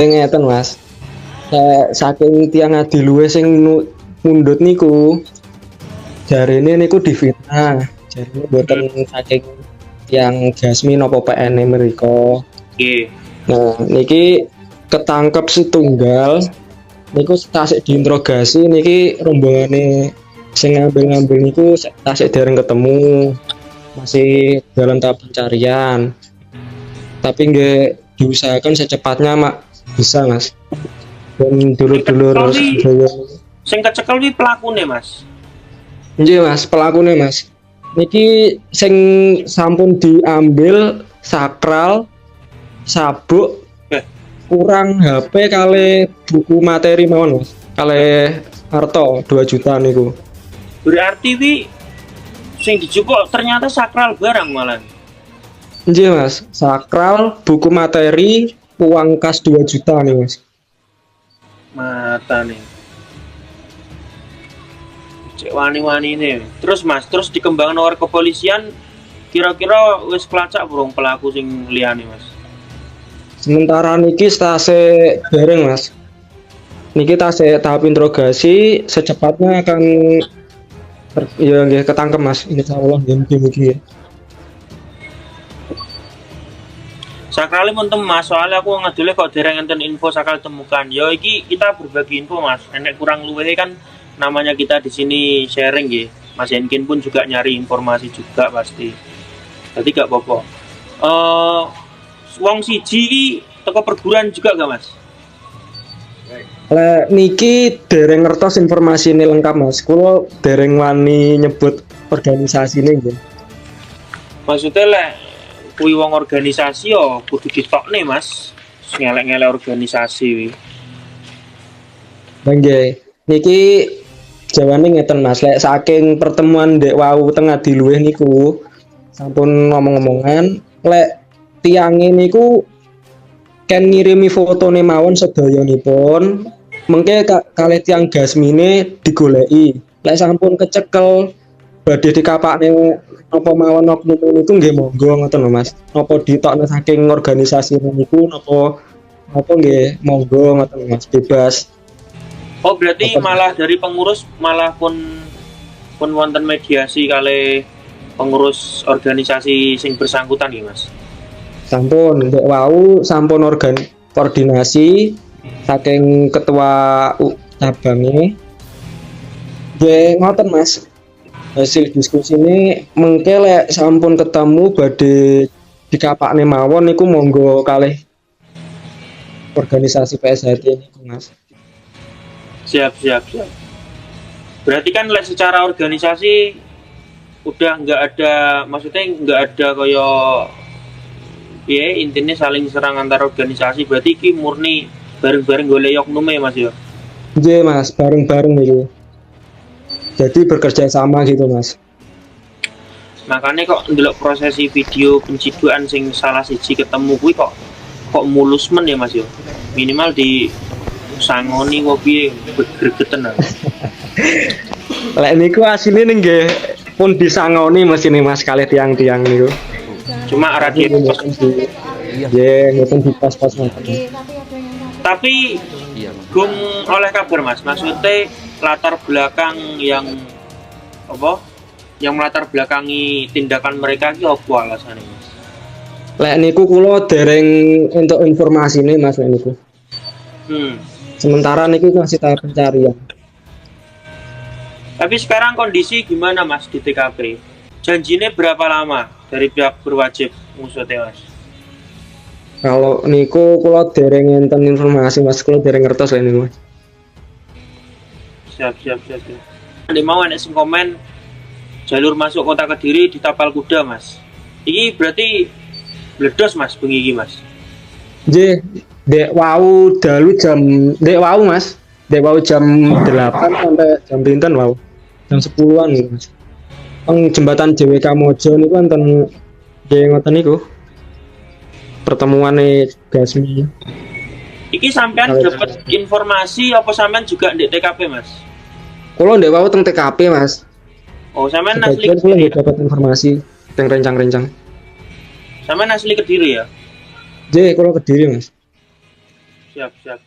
Ngeten, Mas. Kayak saking tiyang Adiluwih sing mundhut niku jarene niku difitnah. Jarene mboten saking tiyang Gasmi napa PN mriko. Nah, niki ketangkep setunggal niku tasik diinterogasi, niki rombongane sing ngambil-ngambil niku tasik dereng ketemu, masih dalam tahap pencarian, tapi nggih diusahakan secepatnya mak bisa, Mas, dan dulur-dulur sedaya. Sing kecekel kuwi pelakune, Mas? Nggih, Mas, pelakune, Mas. Niki sing sampun diambil sakral, sabuk, kurang HP kali buku materi mawon, Mas. Kali arto 2 juta niku. Berarti wi sing dijupuk ternyata sakral barang malah. Nggih, Mas, sakral, buku materi, uang kas 2 juta nih, Mas. Mata nih. Cek wani-wani ini. Terus, Mas, terus dikembangkan oleh kepolisian, kira-kira wis kelacak burung pelaku sing liyane, Mas? Sementara niki stase dereng, Mas. Niki tasih tahap interogasi, secepatnya akan ya nggih ketangkep, Mas. Insyaallah nggih, mugi-mugi ya. Sakrale pun tem, Mas, soalnya aku ngadule kok dereng enten info sakral temukan. Yo iki kita berbagi info, Mas. Enek kurang luwehe kan namanya kita di sini sharing nggih. Mas Enkin pun juga nyari informasi juga pasti. Jadi gak apa-apa. Wong siji iki teko perguruan juga gak, Mas? Lek niki dereng ngertos informasi ini lengkap, Mas. Kulo dereng wani nyebut organisasi ini nggih. Maksudnya lek kuwi wong organisasi yo kudu ditokne, Mas. Ngelek-ngelek organisasi wi. Nggih. Niki jawane ngeten, Mas, lek saking pertemuan dek wau teng Adiluwih niku sampun ngomong-ngomongan, lek tiange niku ken ngirimi fotone mawon sedayanipun, mengke kalih tiyang Gasmine digoleki. Lek sampun kecekel badhe dikapakne napa mawon oknum niku nggih monggo ngoten lho, Mas. Napa ditokne saking organisasi niku napa napa nggih monggo ngoten lho, Mas, bebas. Oh, berarti Apa? Malah dari pengurus malah pun pun wonten mediasi kali pengurus organisasi sing bersangkutan ya, Mas? Sampun, ndek wau sampun organ koordinasi saking ketua cabange. Nggih ngoten, Mas. Hasil diskusi ini mengke lek sampun ketemu badhe dikapakne mawon niku monggo kalih organisasi PSHT niku, Mas. Siap, siap, siap. Berarti kan lek secara organisasi udah nggak ada, maksudnya nggak ada kaya piye, intinya saling serang antar organisasi, berarti iki murni bareng-bareng golek oknume, Mas, ya? Nggih, Mas, bareng-bareng niku. Jadi bekerja sama gitu, Mas. Makanya kok ndelok prosesi video pencidukan sing salah siji ketemu kuwi kok kok mulus men ya, Mas, ya. Minimal di sangoni kok piye, gregeten aku. Lek niku asline nggih pun disangoni mesine, Mas, kalih tiang-tiang niku. Cuma ora di Mboten di nggih, mboten di pos-pos ngoten. Tapi gung oleh kabar, Mas, maksudnya latar belakang yang apa? Yang melatar belakangi tindakan mereka ki apa alasannya, Mas? Lek niku kula dereng entuk informasine, Mas, lek niku. Sementara niku masih tahap pencarian. Tapi sekarang kondisi gimana, Mas, di TKP? Janjinya berapa lama dari pihak berwajib maksudnya, Mas? Kalau niku kula dereng enten informasi, Mas, kula dereng ngertos lek niku, Mas. Siap, siap, siap, siap. Nanti mau enek sing komen jalur masuk kota Kediri di tapal kuda, Mas. Ini berarti bledos, Mas, bengi iki, Mas? Nggih, dek wau dalu jam dek wau, Mas. Dek wau jam 8 sampai jam pinten wau? Jam 10-an gitu, Mas. Teng jembatan JWK Mojo niku wonten nggih ngoten niku. Pertemuane Gasmi. Iki sampean dapat informasi apa sampean juga di TKP, Mas? Kula ndek wau teng TKP, Mas. Oh, sampean asli Sebagian kula Kediri. Nggih dapat informasi teng rencang-rencang. Sampean asli Kediri ya? Nggih, kula Kediri, Mas. Siap, siap.